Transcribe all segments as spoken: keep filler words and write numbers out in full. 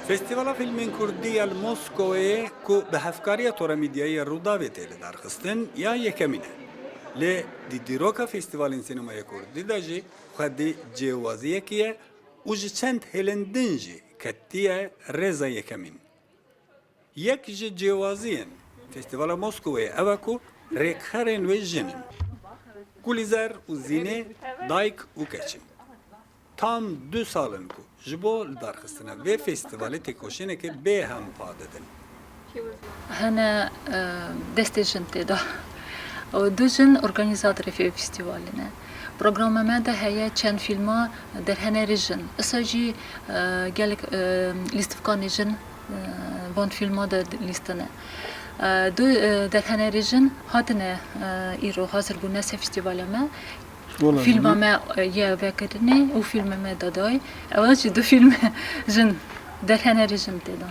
Festîvala Fîlmên Kurdî ya li Moskowê ku bi hevkariya Tora Medyayê ya Rûdawê tê lidarxistin, ya yekemîn e. Lê di dîroka festîvalên sînemayê kurdî de jî xwedî cêwaziyekî ye û ji çend hêlên din jî ketiye rêza yekemîn. Yek ji cêwaziyên Festîvala Moskowê ew e ku rêkxerên wê jin in. Gulîzer û Zînê dayik û keç in. Tam du sal in ku ji bo lidarxistina vê festîvalê têkoşîneke bêhempa didin. Hene e, destê jin tê de. Û du jin organîzatorê fê-, festîvalê ne. Programa me de heye çend fîlma derhenerê jin. Isa jî e, gelek e, lîstivkanê jin e, van fîlma de lîstine. E, du e, derhenerê jin hatine e, îro hazir bûne ser festîvala me. Fîlma me e, yê vekirinê û fîlma me dadayê. Ewa jî du fîlm jin derhenerê jin tê de.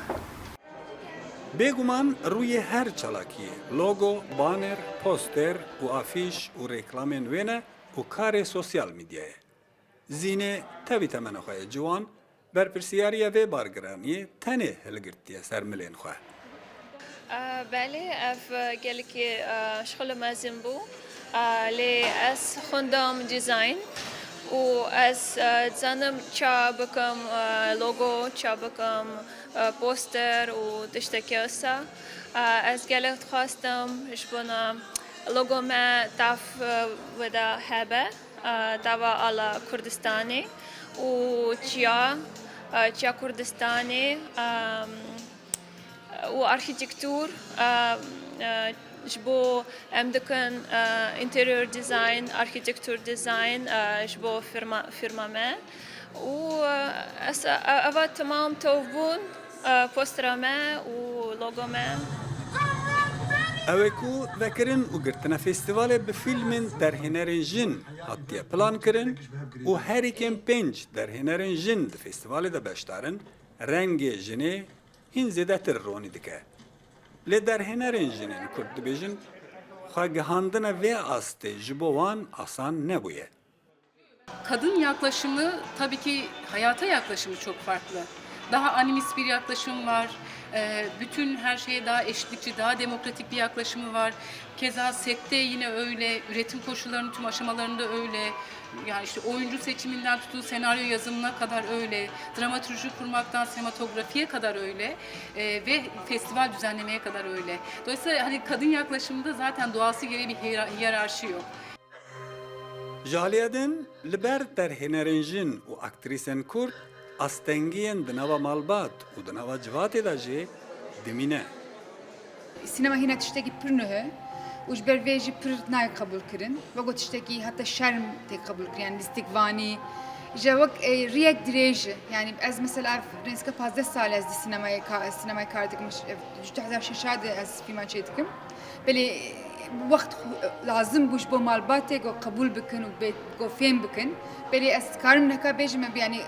Bêguman rûyê her çalakiyê, logo, baner, poster û afîş û reklamên wê ne û karê sosyal medyayê. Zînê tevî temena xwe yê ciwan, berpirsiyariya vê bargiraniyê tenê hilgirtiye ser milên xwe. Belê, ev gelekî ji xwe li mezin bû. Lê ez xwendam dîzayn û ez dizanim ça bikim logo, ça bikim poster û tiştekî wisa. Ez gelek dixwastim ji bona logo me tav wê de hebe, tava ala Kurdistanê û çiya, çiya Kurdistanê û arxîtektûr, ji bo em dikin interior design, architecture design ji bo firma, firma me. Û ez, eva temam tev bûn, postera me û logo me. Ew ê ku vekirin û girtina festîvalê bi fîlmên derhênerên jin hatiye plankirin û herêkên pênc derhênerên jin di festîvalê de beşdar in, rengê jinê hîn zêdetir ronî dike. Lê derhênerên jinên Kurd dibêjin, xwegihandina vê astê ji bo wan asan nebûye. Kadın yaklaşımı tabii ki hayata yaklaşımı çok farklı. Daha animist bir yaklaşım var. Ee, bütün her şeye daha eşitlikçi, daha demokratik bir yaklaşımı var. Keza sette yine öyle, üretim koşullarının tüm aşamalarında öyle. Yani işte oyuncu seçiminden tutun senaryo yazımına kadar öyle, dramaturji kurmaktan sinematografiye kadar öyle e, ve festival düzenlemeye kadar öyle. Dolayısıyla hani kadın yaklaşımında zaten doğası gereği bir hiyer- hiyerarşi yok. Ji aliyê din, li ber derhênerên jin û aktrîsên Kurd, astengiyên di nava malbat û di nava civatê de jî dimîne. Sînema hîna tiştekî pir nuh e û ji ber vê jî pir nayê qebûlkirin. Wek ku tiştekî heta şerm tê qebûlkirin, yanî lîstikvanî. Ji wek e, riyek dirêj e. Yanî ez mesela ev nêzîka pazdeh sal ez di sînemayê ka, sînemayê kar dikim. Ji du hezar şeş de ez fîlman çêdikim. Belê wext lazim bû ji bo malbatê ku qebûl bikin û bê, ku fêm bikin. Belê ez dikarim neka bêjim, yanî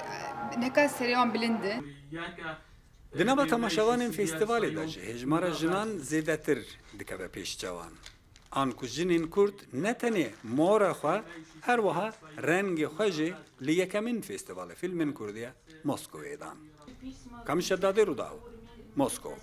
neka serê wan bilind e. Di nava temaşevanên festîvalê de jî hêjmara jinan zêdetir dikeve pêş çavan. Anku jinên Kurd ne tenê mora xwe, her wiha rengê xwe jî li yekemîn Festîvala Fîlmên Kurdî ya Moskowê dan. Kamişa Dadê Rûdaw, Moskow.